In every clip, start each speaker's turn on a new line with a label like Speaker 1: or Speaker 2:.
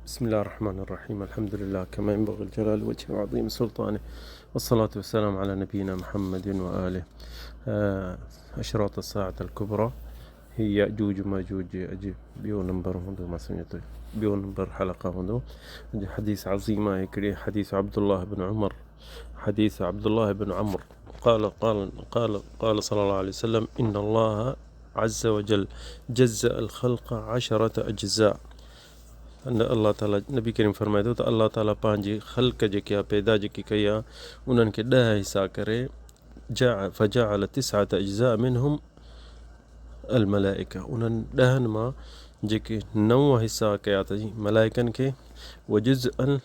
Speaker 1: بسم الله الرحمن الرحيم، الحمد لله كما ينبغي لجلال وجهه وعظيم سلطانه، والصلاة والسلام على نبينا محمد وآله. اشراط الساعة الڪبريٰ، هي ياجوج ماجوج جي اڄ ٻيو نمبر هوندو، مان سمجهان ٿو ٻيو نمبر حلقه هوندو. اڄ حديث عظيم آهي هڪڙي، حديث عبدالله بن عمر، حديث عبدالله بن عمرو قال قال قال قال صلى الله عليه وسلم ان الله عز وجل جزأ الخلق عشرة اجزاء. ان الله تعالي، نبي ڪريم فرمائي ٿو ته الله تعالي پنهنجي خلق جيڪي آهي، پيدا جيڪي ڪئي آهي، انهن کي 10 حصا ڪري، فجعل تسعة اجزاء منهم الملائڪه، انهن 10 مان جيڪي 9 حصا ڪيا اٿئي ملائڪن کي، وجزءا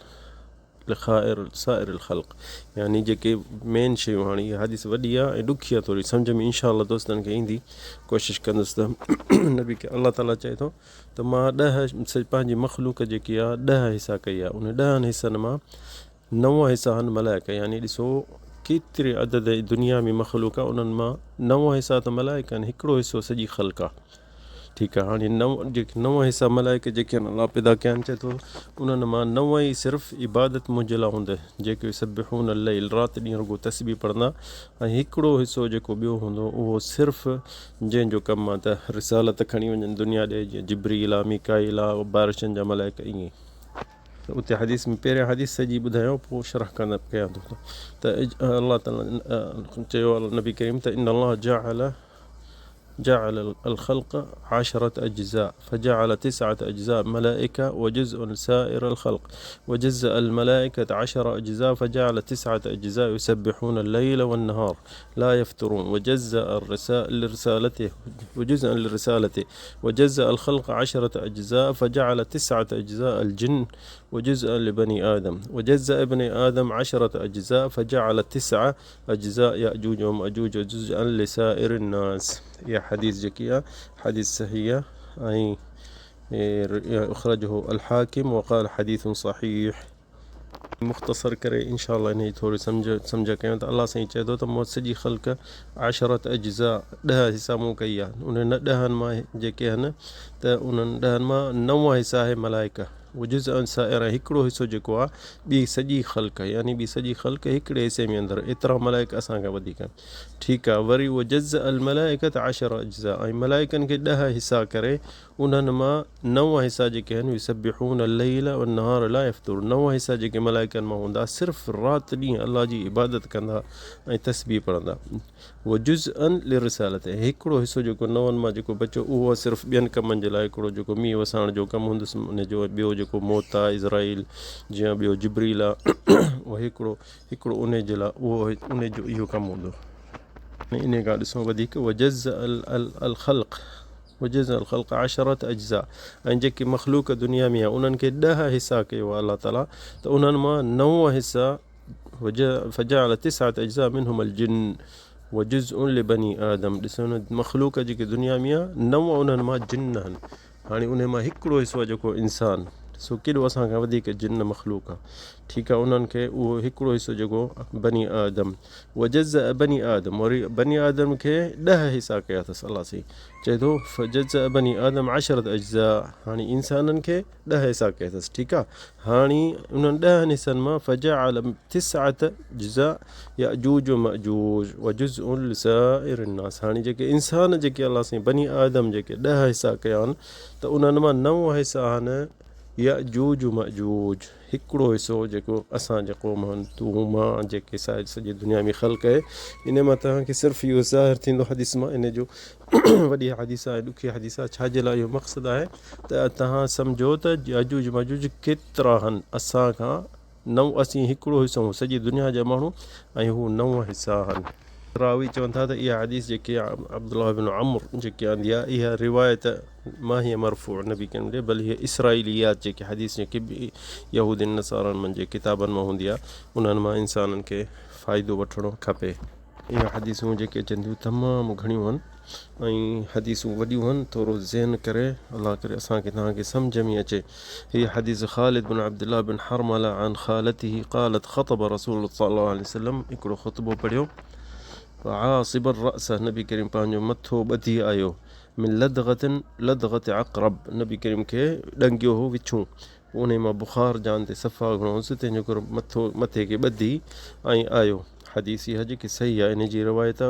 Speaker 1: لخائر سائر الخلق، يعني جيڪي مين شيون. هاڻي اها حديث وڏي آهي ۽ ڏکي آهي ٿوري سمجھ ۾ انشاء الله دوستن کي ايندي، ڪوشش ڪندس ته نبي کي الله تعالي چئي ٿو ته مان 10 پنهنجي مخلوق جيڪي آهي 10 حصا ڪئي آهي، ان 10 حصن مان 9 حصا آهن ملائڪ. يعني ڏسو ڪيتري عدد دنيا ۾ مخلوق آهي، انهن مان 9 حصا ته ملائڪ آهن، هڪڙو حصو سڄي خلق آهي. ٺيڪ آهي، هاڻي 9 جيڪي 9 حصا ملائڪ جيڪي آهن الله پيدا ڪيا آهن، چئي ٿو انهن مان 9 ئي صرف عبادت منهنجي لاء هوندي، جيڪي يسبحون الليل، رات ڏينهن رڳو تسبيح پڙهندا، ۽ هڪڙو حصو جيڪو ٻيو هوندو اهو صرف جنهن جو ڪم آهي ته رسالت کڻي وڃن دنيا ڏي، جيئن جبريل آهي، ميڪائيل آهي، بارشن جا ملائڪ ائين. ته اتي حديث ۾ پهريان حديث سڄي ٻڌايو پوء شرح ڪندا ڪيان ٿو ته الله تعالي چيو نبي ڪريم ته ان الله جعل الخلق عشرة أجزاء فجعل تسعة أجزاء ملائكة وجزء سائر الخلق، وجزأ الملائكة 10 أجزاء فجعل 9 أجزاء يسبحون الليل والنهار لا يفترون، وجزأ لرسالته وجزءا لرسالته، وجزأ الخلق 10 أجزاء فجعل 9 أجزاء الجن وجزءا لبني آدم، وجزأ ابن آدم 10 أجزاء فجعل 9 اجزاء ياجوج وماجوج وجزءا لسائر الناس. اها حديث جيڪي آهي حديث صحيح آهي ۽ اخرجه الحاڪم وقال حديث صحيح. مختصر ڪري انشاء الله انهي ٿوري سمجھ سمجھ ڪيون ته الله سائين چئي ٿو ته مون سڄي خلق عشرة اجزاء 10 حصا مون ڪئي آهي، انهن 10 مان جيڪي آهن ته انهن 10 مان 9 حصا آهي ملائڪ، وجزء سائر ۽ هڪڙو حصو جيڪو آ ٻي سڄي خلق، يعني ٻي سڄي خلق هڪڙي حصي ۾ اندر، ايترا ملائڪ اسان کان وڌيڪ آهن. ٺيڪ آ، وري وجزء الملائڪة عشر اجزاء ۽ ملائڪن کي 10 حصا ڪري انهن مان 9 حصا جيڪي آهن يسبحون الليل والنهار لا يفترون، 9 حصا جيڪي ملائڪن مان هوندا صرف رات ڏينهن الله جي عبادت ڪندا ۽ تسبيح پڙهندا. وجزءا لرسالته، هڪڙو حصو جيڪو نون مان جيڪو بچيو اهو صرف ٻين ڪمن جي لاء، هڪڙو جيڪو مينهن وسائڻ جو ڪم هوندس ان جو، ۽ ٻيو جيڪو موت آ عزرائيل جيان، ٻيو جبريل آ، اهو هڪڙو هڪڙو انهي جي لاء اهو انهي جو اهو ڪم هوندو. انهي کان ڏسو وڌيڪ وجزء الخلق وجزء الخلق عشرة اجزاء ۽ جيڪي مخلوق دنيا ۾ آ انهن کي 10 حصا ڪيو آ الله تعالي ته انهن مان 9 حصا فجعل تسعة اجزاء منهم الجن وجزء لبني آدم. ڏسو نه مخلوق جيڪي دنيا ۾ آ 9 انهن مان جن آهن، هاڻي انهي مان هڪڙو حصو آ جيڪو انسان، سو ڪيڏو اسان کان وڌيڪ جن مخلوق آ. ٺيڪ آ، انهن کي اهو هڪڙو حصو جيڪو بني آدم، وجزء بني آدم، وري بني آدم کي 10 حصا ڪيا اٿس الله سائين چئي ٿو فجزء بني آدم عشرة اجزاء، هاڻي انسانن کي 10 حصا ڪيا اٿس. ٺيڪ آ، هاڻي انهن 10 حصن مان فجعل تسعة اجزاء ياجوج وماجوج وجزء لسائر الناس، هاڻي جيڪي انسان جيڪي الله سائين بني آدم جيڪي 10 حصا ڪيا آهن ته انهن مان 9 حصا آهن ياجوج وماجوج، هڪڙو حصو جيڪو اسان جي قوم آهن، تون مان جيڪي سڄي دنيا ۾ خلق آهي. ان مان توهان کي صرف اهو ظاهر ٿيندو حديث مان، ان جو وڏي حديث آهي، ڏکي حديث آهي، ڇا جي لاء اهو مقصد آهي ته توهان سمجهو ته ياجوج ماجوج ڪيترا آهن، اسان کان 9، اسين هڪڙو حصو آهيون سڄي دنيا جا ماڻهو ۽ هو 9 حصا آهن. راوي چون ٿا ته اها حديث جيڪي عبدالله بن عمرو جيڪي آندي آهي اها روايت ما هي مرفوع نبي ڪريم ڏي، بل هي اسرائيليات جيڪي حديث جيڪي به يهودين نصارن من جي ڪتابن مان هوندي آهي انهن مان انسانن کي فائدو وٺڻو کپي. اهي حديثون جيڪي اچن ٿيون تمام گهڻيون آهن ۽ حديثون وڏيون آهن، ٿورو ذهن ڪري الله ڪري اسان کي توهان کي سمجهه ۾ اچي. هي حديث خالد بن عبدالله بن حرمله عن خالته قالت خطب رسول الله صلي الله عليه وسلم، هڪڙو خطبو پڙهيو، فعاصب الرأس، نبي ڪريم پنهنجو مٿو ٻڌي آيو، من لدغة لدغة عقرب، نبي ڪريم کي ڏنگيو هو وڇون، پوء انهي مان بخار جان تي صفا گهڻو هوس، تنهن جو ڪري مٿو مٿي کي ٻڌي ۽ آيو. حديث اها جيڪي صحيح آهي، انهي جي روايت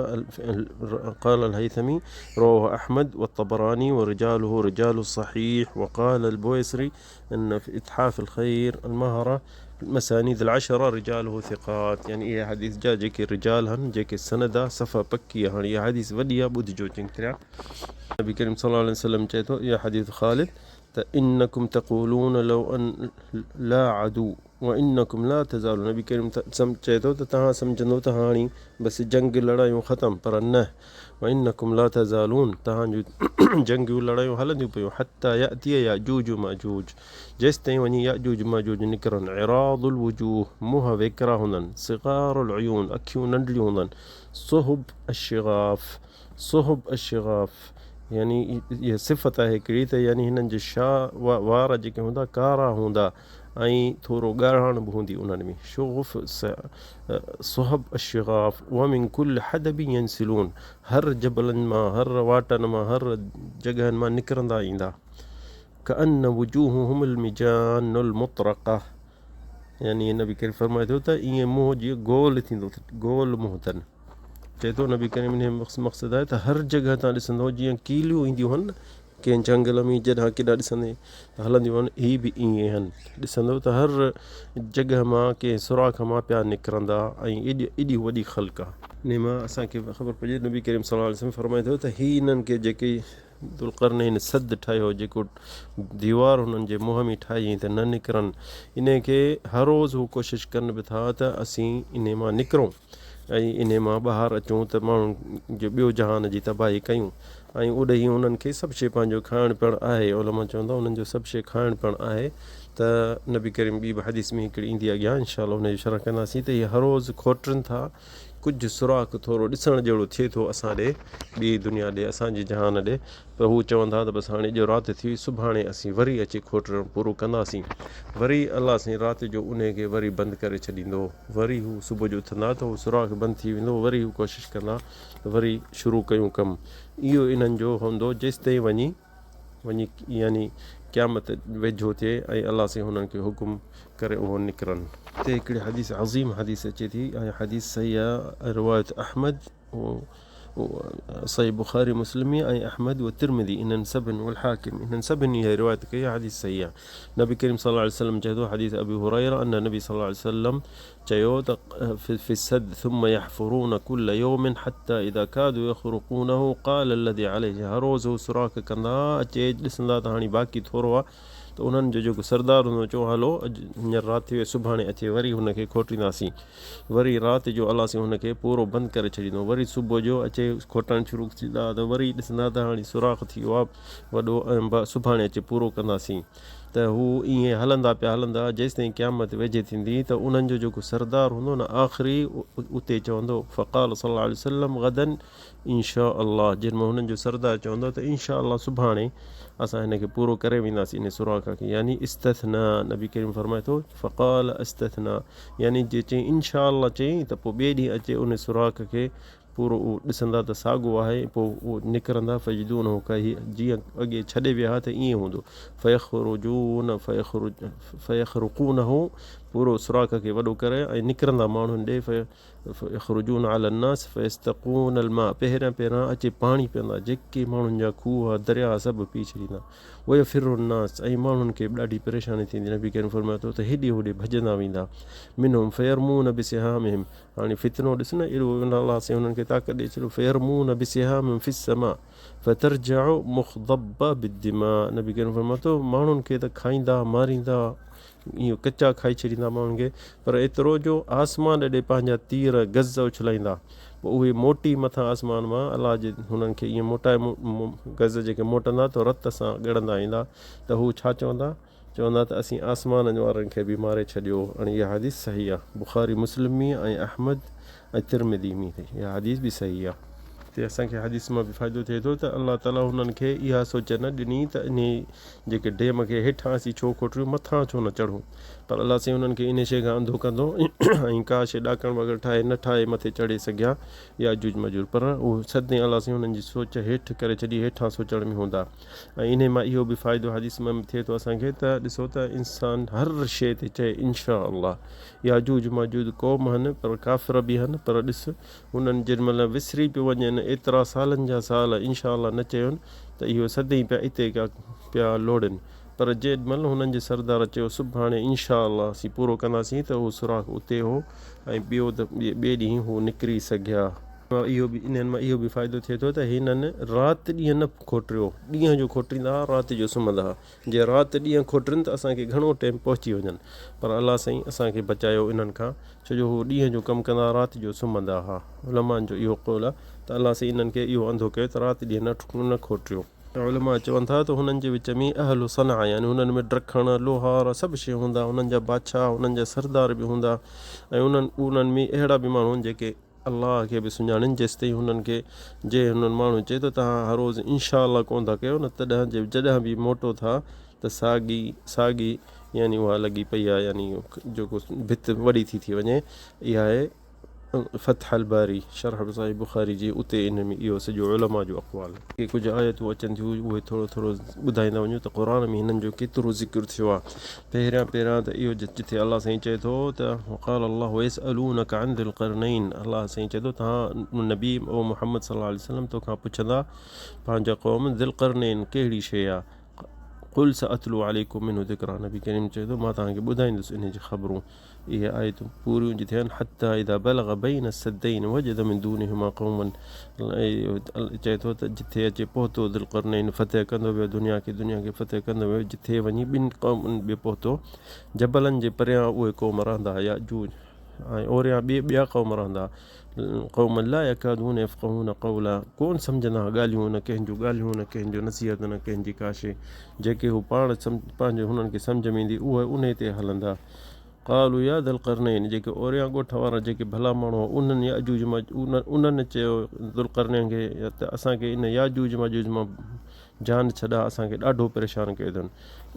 Speaker 1: قال الهيثمي رواه احمد والطبراني ورجاله رجال الصحيح وقال البويصري ان في اتحاف الخير المهرة المسانيد العشرة رجاله ثقات يعني اها حديث جا جيڪي رجال هن جيڪي سند آ صفا پڪي آ هاڻي اها حديث وڏي آ ٻڌجو چڱي طرح نبي ڪريم صلي الله عليه وسلم چئي ٿو اها حديث خالد ته انڪم تقولون لو ان لا عدو وانڪم لا تزالون نبي ڪريم چئي ٿو ته توهان سمجهندو ته هاڻي بس جنگ لڙايون ختم پر نه وانڪم لا تزالون توهان جون جنگيون لڙايون هلنديون پيون حتي ياتي ياجوج وماجوج جيستائين وڃي ياجوج ماجوج نڪرن عراض الوجوه منهن ويڪرا هوندن صغار العيون اکيون ننڍڙيون هوندن صهب الشغاف صهب الشغاف يعني اها صفت آهي هڪڙي ته يعني هنن جي شا وار جيڪي هوندا ڪارا هوندا ۽ ٿورو ڳاڙهاڻ به هوندي انهن ۾ شغف صهب الشغاف ومن كل حدب ينسلون هر جبلن مان هر واٽن مان هر جڳهن مان نڪرندا ايندا ڪأن وجوههم المجان المطرقه يعني نبي ڪريم فرمائي ٿو ته ائين منهن جيئن گول ٿيندو گول منهن اٿن چئي ٿو نبي ڪريم ان مقصد آهي ته هر جڳهه تان ڏسندو جيئن ڪيليون اينديون هن ڪنهن جهنگل ۾ جڏهن ڪيڏانهن ڏسندي ته هلنديون هن هي به ائين هن ڏسندو ته هر جڳهه مان ڪنهن سوراخ مان پيا نڪرندا ۽ ايڏي ايڏي وڏي خلق آهي. انهي مان اسان کي خبر پئجي نبي ڪريم صلي الله عليه وسلم فرمائي ٿو ته هي انهن کي جيڪي ذوالقرنين سد ٺاهيو جيڪو ديوار هنن جي منهن ۾ ٺاهيائين ته نه نڪرن انهي کي هر روز هو ڪوشش ڪن به ٿا ته اسين انهي مان نڪرون ۽ انهي مان ٻاهر اچون ته ماڻهن جو ٻيو جهان جي تباهي ڪيون ۽ اوڏهين انهن کي سڀ شيء پنهنجو کائڻ پيئڻ آهي علماء چون ٿا انهن جو سڀ شيء کائڻ پيئڻ آهي ته نبي ڪريم ٻي به حديث ۾ هڪڙي ايندي اڳيان انشاء الله ان جو شرح ڪنداسين ته هي هر روز کوٽن ٿا ڪجهه سوراخ ٿورو ڏسڻ جهڙو ٿئي ٿو اسان ڏي، ٻي دنيا ڏي، اسان جي جهان ڏي، پر هو چون ٿا ته بس هاڻي اڄ رات ٿي وئي، سڀاڻي اسين وري اچي کوٽڻ پورو ڪنداسين. وري الله سائين رات جو انهي کي وري بند ڪري ڇڏيندو. وري هو صبح جو اٿندا ته اهو سوراخ بند ٿي ويندو، وري هو ڪوشش ڪندا ته وري شروع ڪيون ڪم. اهو انهن جو هوندو جيستائين وڃي. وڃي يعني قيامت ويجهو ٿئي ۽ الله سائين هنن کي حڪم ڪري اهو نڪرن. هتي هڪڙي حديث عظيم حديث اچي ٿي ۽ حديث صحيح آهي روايت احمد صحيح بخاري مسلم ۽ احمد و ترمذي انهن سڀن والحاڪم انهن سڀن اها روايت ڪئي آهي حديث صحيح آهي نبي ڪريم صلي الله عليه وسلم چئي ٿو حديث ابي هريره ان نبي صلي الله عليه وسلم چيو ته في السد ثم يحفرون كل يوم حتي اذا كادوا يخرقونه قال الذي عليه هر روز هو سوراخ ڪندا اچي ڏسندا ته هاڻي باقي ٿورو آ ته انهن جو جيڪو سردار هوندو چيو هلو اڄ هينئر رات ٿي وئي سڀاڻي اچي وري هن کي کوٽينداسين وري رات جو الله سائين هن کي پورو بند ڪري ڇڏيندو وري صبح جو اچي کوٽڻ شروع ٿيندا ته وري ڏسندا ته هاڻي سوراخ ٿي ويو آ وڏو ۽ سڀاڻي اچي پورو ڪنداسين ته هو ائين هلندا پيا هلندا جيستائين قيامت ويجهي ٿيندي ته انهن جو جيڪو سردار هوندو نه آخري اتي چوندو فقال صلي الله عليه وسلم غدا ان شاء الله جن مان هنن جو سردار چوندو ته ان شاء الله سڀاڻي اسان هن کي پورو ڪري وينداسين ان سوراخ کي يعني استثنا نبي ڪريم فرمائي ٿو فقال استثنا يعني جي چئي ان شاء الله چئي ته پوء ٻئي ڏينهن اچي ان سوراخ کي پورو اهو ڏسندا ته ساڳو آهي ۽ پوء اهو نڪرندا فيجدونه ڪهي جيئن اڳي ڇڏي ويا ها ته ائين هوندو فيخرجون فيخرقونه پورو سوراخ کي وڏو ڪري ۽ نڪرندا ماڻهن ڏي فيخرجون علي الناس فيستقون الماء پهريان پهريان اچي پاڻي پيئندا جيڪي ماڻهن جا کوهه درياهه سڀ پي ڇڏيندا ويفر الناس ۽ ماڻهن کي به ڏاڍي پريشاني ٿيندي نبي ڪريم فرمائي ٿو ته هيڏي هوڏي ڀڄندا ويندا منهم فيرمون بسهامهم هاڻي فتنو ڏس نه اهڙو الله سائين انهن کي طاقت ڏئي ڇڏيو فيرمون بسهامهم في السماء فترجع مخضبه بالدماء نبي ڪريم فرمائي ٿو ماڻهن کي ته کائيندا ماريندا ايئن ڪچا کائي ڇڏيندا ماڻهن کي پر ايترو جو آسمان ڏي پنهنجا تير گز اڇلائيندا پوء اهي موٽي مٿان آسمان مان الله جي هنن کي ايئن موٽائي گز جيڪي موٽندا ته رت سان ڳڙندا ايندا ته هو ڇا چوندا چوندا ته اسين آسمان وارن کي به ماري ڇڏيو ۽ اها حديث صحيح آهي بخاري مسلم ۾ ۽ احمد ۽ ترمذي ۾ اها حديث به صحيح آهي. هتي اسان کي حديث مان به فائدو ٿئي ٿو ته الله تعاليٰ هنن کي اها سوچ نه ڏني ته انهي جيڪي ڊيم کي هيٺان اسين ڇو کوٽريون مٿان ڇو نه چڙهون پر الله سائين انهن کي انهي شيء کان انڌو ڪندو ۽ ڪا شيء ڏاڪڻ وغيره ٺاهي نه ٺاهي مٿي چڙهي سگهيا ياجوج ماجوج پر اهو سدائين الله سائين انهن جي سوچ هيٺ ڪري ڇڏي هيٺان سوچڻ ۾ هوندا ۽ انهي مان اهو به فائدو حديث مان به ٿئي ٿو اسان کي ته ڏسو ته انسان هر شيء تي چئي انشاء الله ياجوج ماجوج قوم هن پر ڪافر به هن پر ڏس هنن جن مهل وسري پيو وڃن ايترا سالن جا سال انشاء الله نه چين ته اهو سدائين پيا اتي پيا لوڙين پر جيڏ مهل هنن جي سردار چيو سڀاڻي انشاء الله اسين پورو ڪنداسين ته اهو سوراخ اتي هو ۽ ٻيو ٻئي ڏينهن هو نڪري سگهيا. اهو به انهن مان اهو به فائدو ٿئي ٿو ته هنن رات ڏينهن نه کوٽريو ڏينهن جو کوٽريندا ها رات جو سمهندا ها جي رات ڏينهن کوٽرين ته اسان کي گهڻو ٽيم پهچي وڃن پر الله سائين اسان کي بچايو انهن کان ڇو جو هو ڏينهن جو ڪم ڪندا رات جو سمهندا ها علمائن جو اهو قول آهي ته الله سائين انهن کي اهو انڌو ڪيو ته رات ڏينهن نه کوٽريو. علماء چون ٿا ته هنن جي وچ ۾ اهل صنعا يعني هنن ۾ ڊکڻ، لوهار سڀ شيء هوندا هنن جا بادشاهه هنن جا سردار به هوندا ۽ انهن انهن ۾ اهڙا به ماڻهو آهن جيڪي الله کي به سڃاڻين جيستائين هنن کي جي هنن ماڻهو چئي ته توهان هر روز انشاء الله ڪونه ٿا ڪيو نه تڏهن جي جڏهن به موٽو ٿا ته ساڳي ساڳي يعني اها لڳي پئي آهي يعني جيڪو ڀت وڏي ٿي ٿي وڃي اها آهي فتح الباري شرح صحيح بخاري جي اتي ان ۾ اهو سڄو علماء جو اقوال. ڪي ڪجهه آيتون اچن ٿيون اهي ٿورو ٿورو ٻڌائيندا وڃون ته قرآن ۾ هنن جو ڪيترو ذڪر ٿيو آهي پهريان پهريان ته اهو جتي الله سائين چئي ٿو ته وقال الله يسألونك عن ذي القرنين الله سائين چئي ٿو تهان نبي او محمد صلي الله عليه وسلم توکان پڇندا پنهنجا قوم ذي القرنين ڪهڙي شيء آهي قل سأتلو عليكم منه ذڪرا نبي ڪريم چئي ٿو مان توهان کي ٻڌائيندس انهي جي خبرون اهي آيتون پوريون جي ٿين حتي اذا بلغ بين السدين وجد من دونهما قوما چئي ٿو ته جٿي اچي پهتو ذوالقرنين فتح ڪندو ويو دنيا کي دنيا کي فتح ڪندو ويو جٿي وڃي ٻن قومن ۾ پهتو جبلن جي پريان اهي قوم رهندا ياجوج ۽ اوريان ٻي ٻيا قوم رهندا قوما لا يڪادون يفقهون قولا ڪون سمجهندا ڳالهيون نه ڪنهن جون ڳالهيون نه ڪنهن جو نصيحت نه ڪنهن جي ڪا شيء جيڪي هو پاڻ پنهنجو هنن کي سمجهه ۾ ايندي اهي انهي تي هلندا قالوا يا ذا القرنين جيڪي اوريان ڳوٺ وارا جيڪي ڀلا ماڻهو هئا انهن ياجوج ماجوج انهن چيو ذوالقرنين کي ته اسان کي ان ياجوج ماجوج مان جان ڇڏا اسان کي ڏاڍو پريشان ڪيو اٿن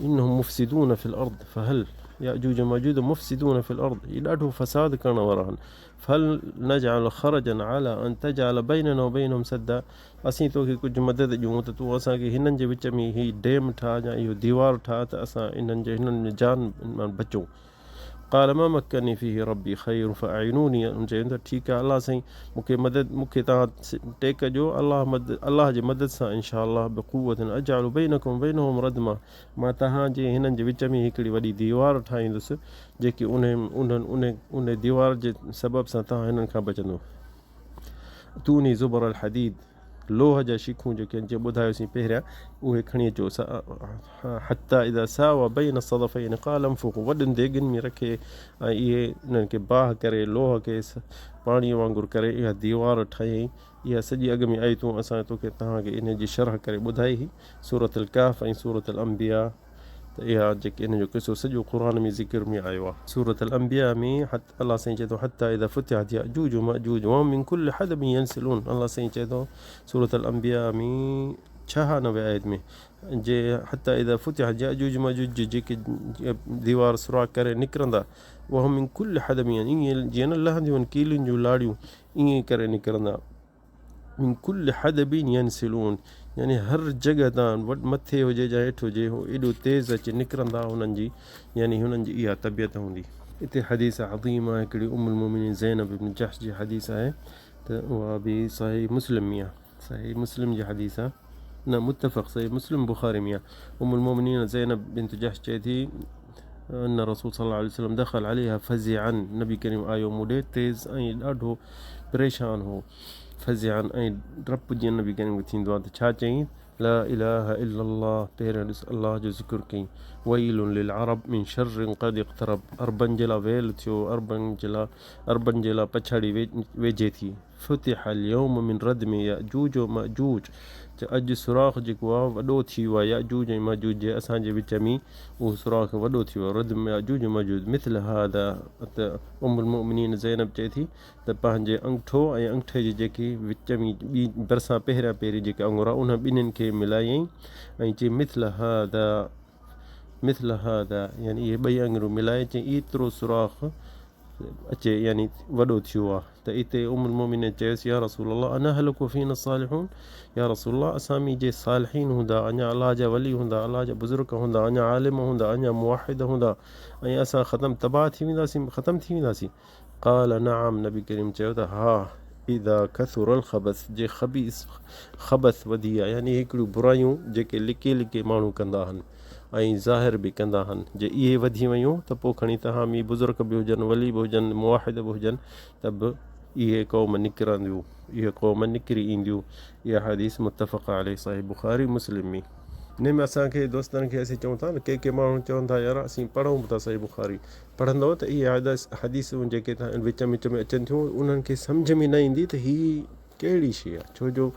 Speaker 1: انهم مفسدون في الارض فهل ياجوج ماجوج مفسدون في الارض هي ڏاڍو فساد ڪرڻ وارا آهن فهل نجعل خرجا على ان تجعل بيننا وبينهم سدا اسين توکي ڪجهه مدد ڏيون ته تون اسان کي هنن جي وچ ۾ هي ڊيم ٺاهه يا اهو ديوار ٺاهه ته اسان انهن جي هنن جي جان مان بچون. قال ما مڪني فيه ربي خير فاعينوني هن چيو ته ٺيڪ آهي الله سائين مون کي مدد مون کي توهان ٽيڪ ڏيو الله مدد الله جي مدد سان انشاء الله بقوة اجعل بينڪم وبينهم ردما مان توهان جي هنن جي وچ ۾ هڪڙي وڏي ديوار ٺاهيندس جيڪي انهن انهن انهي ديوار جي سبب سان توهان هنن کان بچندو. اتوني زبر الحديد، لوهه جا شيخون جيڪي آهن جيئن ٻڌايوسين پهريان اهي کڻي اچو حتي اذا ساوى بين الصدفين قال انفخوا وڏن ديڳن ۾ رکي ۽ اهي انهن کي باهه ڪري لوهه کي پاڻي وانگر ڪري اها ديوار ٺاهيائين اها سڄي اڳ ۾ آيتون اسان توکي توهان کي انهن جي شرح ڪري ٻڌائي هئي سورة الڪهف ۽ سورة الانبياء ته اها جيڪي ان جو قصو سڄو قرآن ۾ ذڪر ۾ آيو آهي. سورة الانبياء ۾ الله سائين چئي ٿو حتي اذا فتحت ياجوج وماجوج وهم من كل حدب ينسلون الله سائين چئي ٿو سورة الانبياء ۾ 96 آيت ۾ جي حتي اذا فتحت ياجوج وماجوج جي جيڪي ديوار سوراخ ڪري نڪرندا وهم من كل حدب ائين جيئن نه لهنديون آهن ڪيلين جون لاڙيون ائين ڪري نڪرندا من ڪل حدب ينسلون يعني هر جڳهه تان وڏ مٿي هجي يا هيٺ هجي هو ايڏو تيز اچي نڪرندا هنن جي يعني هنن جي اها طبيعت هوندي. اتي حديث عظيم آهي هڪڙي ام المومنين زينب ابن جحش جي حديث آهي ته اها به صحيح مسلم ۾ آهي صحيح مسلم جي حديث آهي نه متفق صحيح مسلم بخاري ۾ آهي ام المومنين زينب بنت جحش چئي ٿي ان رسول صلي الله عليه وسلم دخل عليها فزعا نبي ڪريم آيو مون ڏي تيز ۽ ڏاڍو پريشان هو فزعا ۽ ڊپ جيئن نبي ڪريم کي ٿيندو آهي ته ڇا چيائين لا اله الا الله پهريان ڏس الله جو ذڪر ڪيائين ويل للعرب من شر قد اقترب عربن جي لاء ويل ٿيو عربن جي لاء عربن جي لاء پڇاڙي ويجهي ٿي فتح اليوم من ردم ياجوج وماجوج ته اڄ سوراخ جيڪو آهي وڏو ٿي ويو آهي ياجوج ۽ ماجوج جي اسان جي وچ ۾ اهو سوراخ وڏو ٿي ويو آهي ردم ياجوج وماجوج مثل هذا ته ام المؤمنين زينب چئي ٿي ته پنهنجي انگٺو ۽ انگٺي جي جيڪي وچ ۾ ٻي ڀرسان پهريان پهرين جيڪي آڱر آهي انهن ٻنهين کي ملايائين ۽ چئي مثل هذا مثل هذا يعني اهي ٻئي آڱريون ملائي چئي ايترو سوراخ اچي يعني وڏو ٿيو آ ته اتي ام المؤمنين چيس يا رسول الله انهلڪ وفينا الصالحون يا رسول الله اسان ۾ جي صالحين هوندا اڃا الله جا ولي هوندا الله جا بزرگ هوندا اڃا عالم هوندا اڃا موحد هوندا ۽ اسان ختم تباهه ٿي وينداسين ختم ٿي وينداسين قال نعم نبي ڪريم چيو ته ها اذا كثر الخبث جي خبيث خبث وڌي آ يعني هڪڙيون برايون جيڪي لڪي لڪي ماڻهو ڪندا آهن ۽ ظاهر به ڪندا هن، جي اهي وڌي ويون ته پوء کڻي توهان ۾ بزرگ به هجن، ولي به هجن، موحد به هجن ته به اهي قوم نڪرنديون، اهي قوم نڪري اينديون. اها حديث متفق عليه صحيح بخاري مسلم ۾. انهي ۾ اسان کي دوستن کي اسين چئون ٿا نه ڪي ڪي ماڻهو چون ٿا يار اسين پڙهون به ٿا صحيح بخاري پڙهندؤ ته اهي حديثون جيڪي وچ وچ ۾ اچن ٿيون انهن کي سمجهه ۾ نه ايندي ته هي ڪهڙي شيء آهي ڇو جو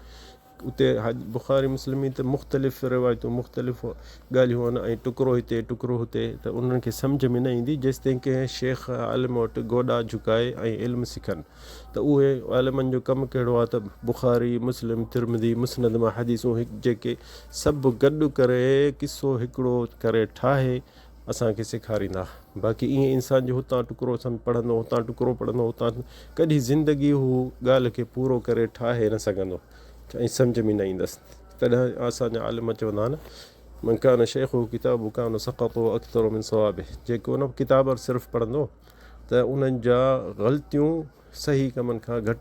Speaker 1: اتي بخاري مسلم ۾ ته مختلف روايتون مختلف ڳالهيون آهن ۽ ٽڪرو هتي ٽڪرو هتي ته انهن کي سمجهه ۾ نه ايندي جيستائين ڪنهن شيخ عالم وٽ گوڏا جهڪائي ۽ علم سکن ته اهي عالمن جو ڪم ڪهڙو آهي ته بخاري مسلم ترمذي مسند مان حديثون جيڪي سڀ گڏ ڪري قصو هڪڙو ڪري ٺاهي اسان کي سيکاريندا باقي ائين انسان جو هتان ٽڪرو سم پڙهندو هتان ٽڪرو پڙهندو هتان ڪڏهن زندگي هو ڳالهه کي پورو ڪري ٺاهي نه سگهندو ۽ سمجهه ۾ نه ايندس تڏهن اسان جا عالم چوندا آهن من ڪان شيخه ڪتابه ڪان سقطه اڪثر من صوابه جيڪو نه ڪتاب صرف پڙهندو ته انهن جا غلطيون صحيح ڪمن کان گهٽ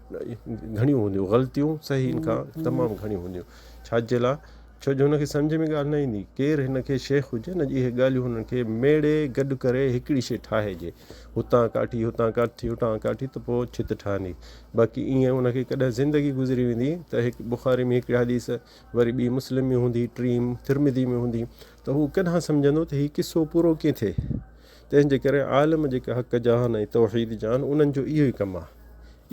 Speaker 1: گهڻيون هونديون غلطيون صحيح کان تمام گهڻيون هونديون ڇا جي لاء ڇو جو هن کي سمجهه ۾ ڳالهه نه ايندي ڪير هن کي شيخ هجي نه اهي ڳالهيون هنن کي ميڙي گڏ ڪري هڪڙي شي ٺاهي جي هتان ڪاٺي هتان ڪاٺي هتان ڪاٺي ته پوء ڇت ٺهندي باقي ائين هن کي ڪڏهن زندگي گذري ويندي ته هڪ بخاري ۾ هڪڙي حديث وري ٻي مسلم ۾ هوندي ٽين ترمذي ۾ هوندي ته هو ڪڏهن سمجهندو ته هي قصو پورو ڪيئن ٿئي تنهن جي ڪري عالم جيڪي حق جا آهن ۽ توحيد جا آهن انهن جو اهو ئي ڪم آهي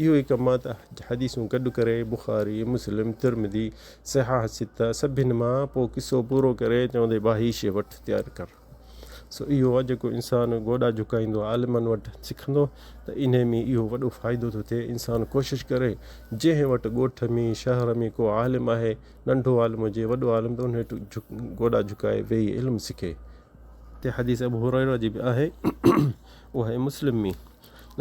Speaker 1: اهو ئي ڪم آهي ته حديثون گڏ ڪري بخاري مسلم ترمذي صحاح سته سڀن مان پوء قصو پورو ڪري چوندي با هي شي وٺ تيار ڪر سو اهو آهي جيڪو انسان گوڏا جهڪائيندو عالمن وٽ سکندو ته انهي ۾ اهو وڏو فائدو ٿو ٿئي انسان ڪوشش ڪري جنهن وٽ ڳوٺ ۾ شهر ۾ ڪو عالم آهي ننڍو عالم هجي وڏو عالم ته ان وٽ گوڏا جهڪائي ويهي علم سکي. تي حديث ابو هريره جي به آهي اها آهي مسلم ۾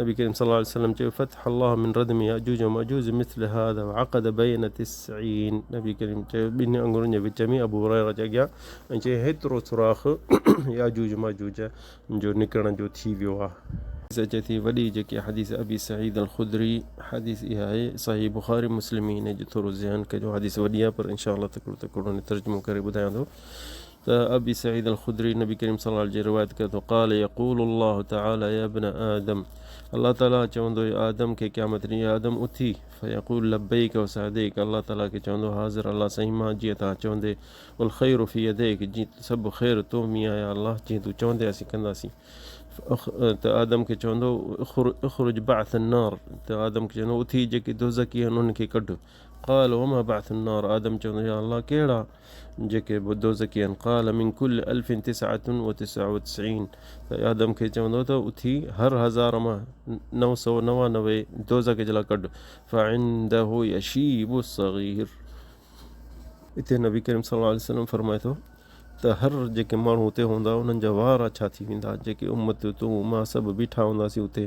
Speaker 1: نبي ڪريم صلي الله عليه وسلم چيو فتح الله من ردم ياجوج وماجوج مثل هذا وعقد بين تسعين نبي ڪريم چيو ٻن انگرن جي وچ ۾ ابو هريره جي اڳيان ۽ چي هيترو سوراخ ياجوج ماجوج جو نڪرڻ جو ٿي ويو آهي. حديث اچي ٿي وڏي جيڪي حديث ابي سعيد الخدري حديث اها آهي صحيح بخاري مسلم ۾ ان جو ٿورو ذهن ڪجو حديث وڏي آهي پر انشاء الله تڪڙو تڪڙو ان ترجمو ڪري ٻڌايان ٿو ته ابي سعيد الخدري نبي ڪريم صلي الله عليه جي روايت ڪري ٿو قال يقول الله تعالي يا ابن آدم الله تعالي چوندو اي آدم کي قيامت ڏينهن اي آدم اٿي فيقول لبيڪ وسعديڪ الله تعالي کي چوندو حاضر الله سائين مان جيئن تان چوندي والخير في يديڪ جي سڀ خير تو ۾ آهي يا الله جيئن تون چوندي اسين ڪنداسين ته آدم کي چوندو اخرج بعث النار ته آدم کي چوندو اٿي جيڪي دوزخي آهن انهن کي ڪڍ قال وما بعث النار آدم چوندو يا الله ڪهڙا جيڪي به دوزخي آهن قال من كل الف تسعة وتسعة وتسعين ته آدم کي چوندو ته اٿي هر هزار مان 999 دوزخ جي لاء ڪڍ فعنده يشيب الصغير اتي نبي ڪريم صلي الله عليه وسلم فرمائي ٿو ته هر جيڪي ماڻهو اتي هوندا انهن جا وار اڇا ٿي ويندا جيڪي امت تون مان سڀ بيٺا هونداسين اتي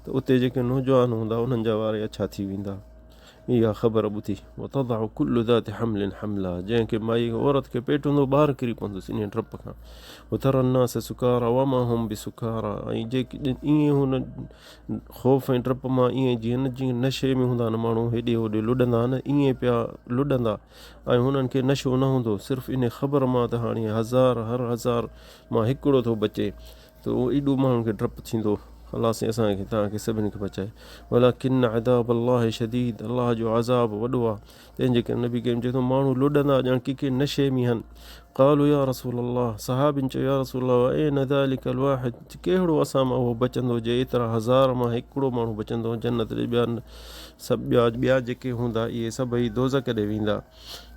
Speaker 1: ته اتي جيڪي نوجوان هوندا انهن جا وار اڇا ٿي ويندا اها خبر ٻڌي، وتضع ڪل ذات حمل حملها، جنهن کي مائي عورت کي پيٽ هوندو ٻار ڪري پوندس انهيء ڊپ کان، وتري الناس سڪارا وما هم بسڪارا، ۽ جيڪي ائين هن خوف ۽ ڊپ مان ائين جيئن نه جيئن نشي ۾ هوندا آهن ماڻهو هيڏي هوڏي لڏندا آهن ائين پيا لڏندا ۽ هنن کي نشو نه هوندو صرف انهيء خبر مان ته هاڻي هزار هر هزار مان هڪڙو ٿو بچي ته اهو ايڏو ماڻهن کي ڊپ ٿيندو، الله سائين اسان کي توهان کي سڀني کي بچائي. ولڪن عذاب الله شديد الله جو عذاب وڏو آهي، تنهن جي ڪري نبي ڪريم چئي ٿو ماڻهو لڏندا ڄڻ ڪي ڪي نشي ۾ هن. قالوا يا رسول الله صحابين چيو يا رسول الله واين ذلڪ الواحد ڪهڙو اسان مان اهو بچندو جي ايترا هزار مان هڪڙو ماڻهو بچندو جنت ڏي ٻيا سڀ ٻيا ٻيا جيڪي هوندا اهي سڀئي دوزخ ڏي ويندا.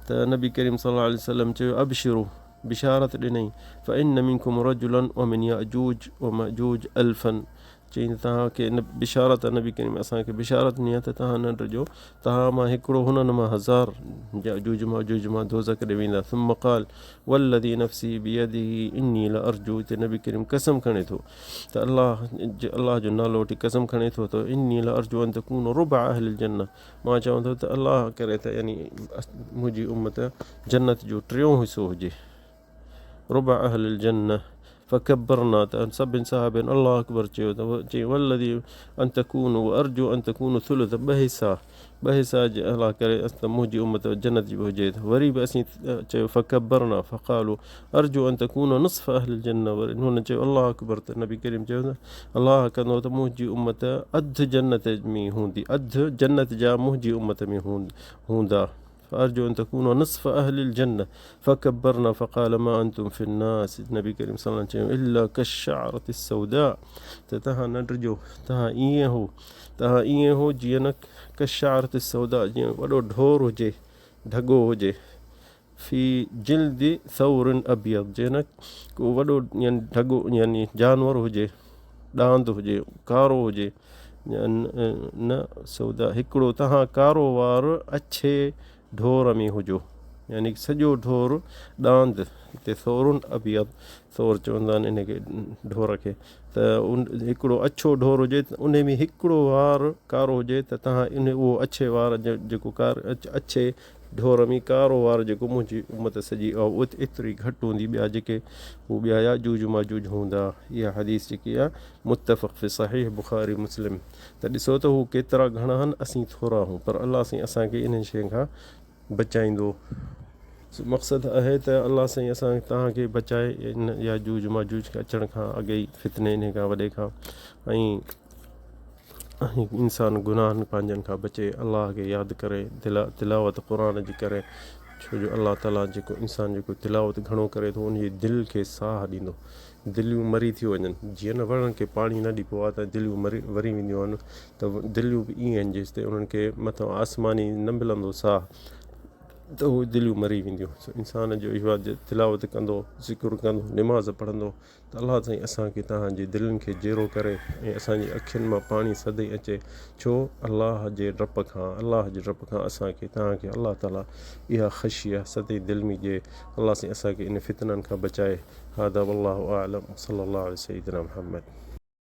Speaker 1: ته نبي ڪريم صلي الله عليه وسلم چيو ابشروا بشارت ڏنائين فان منڪم رجلا ومن ياجوج وماجوج الفا چيائين ته توهان کي بشارت نبي ڪريم اسان کي بشارت ڏني آهي ته توهان نه ڊڄو توهان مان هڪڙو هنن مان هزار ياجوج ماجوج مان دوزخ ڏي ويندا ثم قال والذي نفسي بيده اني لارجو ته نبي ڪريم قسم کڻي ٿو ته الله الله جو نالو وٺي قسم کڻي ٿو ته اني لارجو ان تڪون ربع اهل الجنه مان چوان ٿو ته الله ڪري ته يعني منهنجي امت جنت جو ٽيون حصو هجي ربع اهل الجنه فڪبرنا ته سڀن صحابين الله اڪبر چيو ته چيائين والذي ان تڪونوا وارجو ان تڪونوا ثلث ٻه حصا ٻه حصا جي الله ڪري ته منهنجي امت جنت جي به هجي ته وري به اسين چيو فڪبرنا فقالوا ارجو ان تڪونوا نصف اهل الجنه وري هن چيو الله اڪبر ته نبي ڪريم چيو ته الله ڪندو ته منهنجي امت اڌ جنت ۾ هوندي اڌ جنت جا منهنجي امت ۾ هوندا فارجو ان تڪونوا نصف اهل الجنه فڪبرنا فقال ما انتم في الناس نبي ڪريم صلي الله عليه وسلم چيو الا كالشعرة السوداء ته تهان نه ڊڄو تهان ائين هو تهان ائين هو جيئن نه كالشعرة السوداء جيئن وڏو ڍور هجي ڍڳو هجي في جلد ثور ابيض جيئن نه ڪو وڏو يعني ڍڳو يعني جانور هجي ڏاند هجي ڪارو هجي نه سودا هڪڙو تهان ڪارو وار اڇي ڍور ۾ هجو يعني سڄو ڍور ڏاند هتي ثور ابيض ثور چوندا آهن ان کي ڍور کي ته هڪڙو اڇو ڍور هجي ته ان ۾ هڪڙو وار ڪارو هجي ته تهان ان اهو اڇي وار جيڪو ڪار اڇي ڍور ۾ ڪارو وار جيڪو منهنجي امت سڄي ايتري گهٽ هوندي ٻيا جيڪي هو ٻيا ياجوج ماجوج هوندا اها حديث جيڪي آهي متفق في صحيح بخاري مسلم ته ڏسو ته هو ڪيترا گهڻا آهن اسين ٿورا آهيون پر الله سائين اسان کي انهن شين کان بچائيندو مقصد آهي ته الله سائين اسان توهان کي بچائي ان ياجوج ماجوج کي اچڻ کان اڳي ئي فتني انهي کان وڏي کان ۽ ۽ انسان گناهن پنهنجن کان بچي الله کي ياد ڪري تلاوت قرآن جي ڪري ڇو جو الله تعالي جيڪو انسان جيڪو تلاوت گهڻو ڪري ٿو ان جي دل کي ساهه ڏيندو دليون مري ٿيون وڃن جيئن نه وڻن کي پاڻي نه ڏبو آهي ته دليون مري وري وينديون آهن ته دليون به ائين آهن جيستائين انهن کي مٿان آسماني نه ملندو ساهه ته اهي دليون مري وينديون انسان جو اهو آهي تلاوت ڪندو ذڪر ڪندو نماز پڙهندو ته الله سائين اسان کي توهان جي دلين کي جيئرو ڪري ۽ اسان جي اکين مان پاڻي سدائين اچي ڇو الله جي ڊپ کان الله جي ڊپ کان اسان کي توهان کي الله تعالي اها خشيه سدائين دل ۾ ڏئي الله سائين اسان کي ان فتنن کان بچائي هذا والله اعلم وصلي الله علي سيدنا محمد.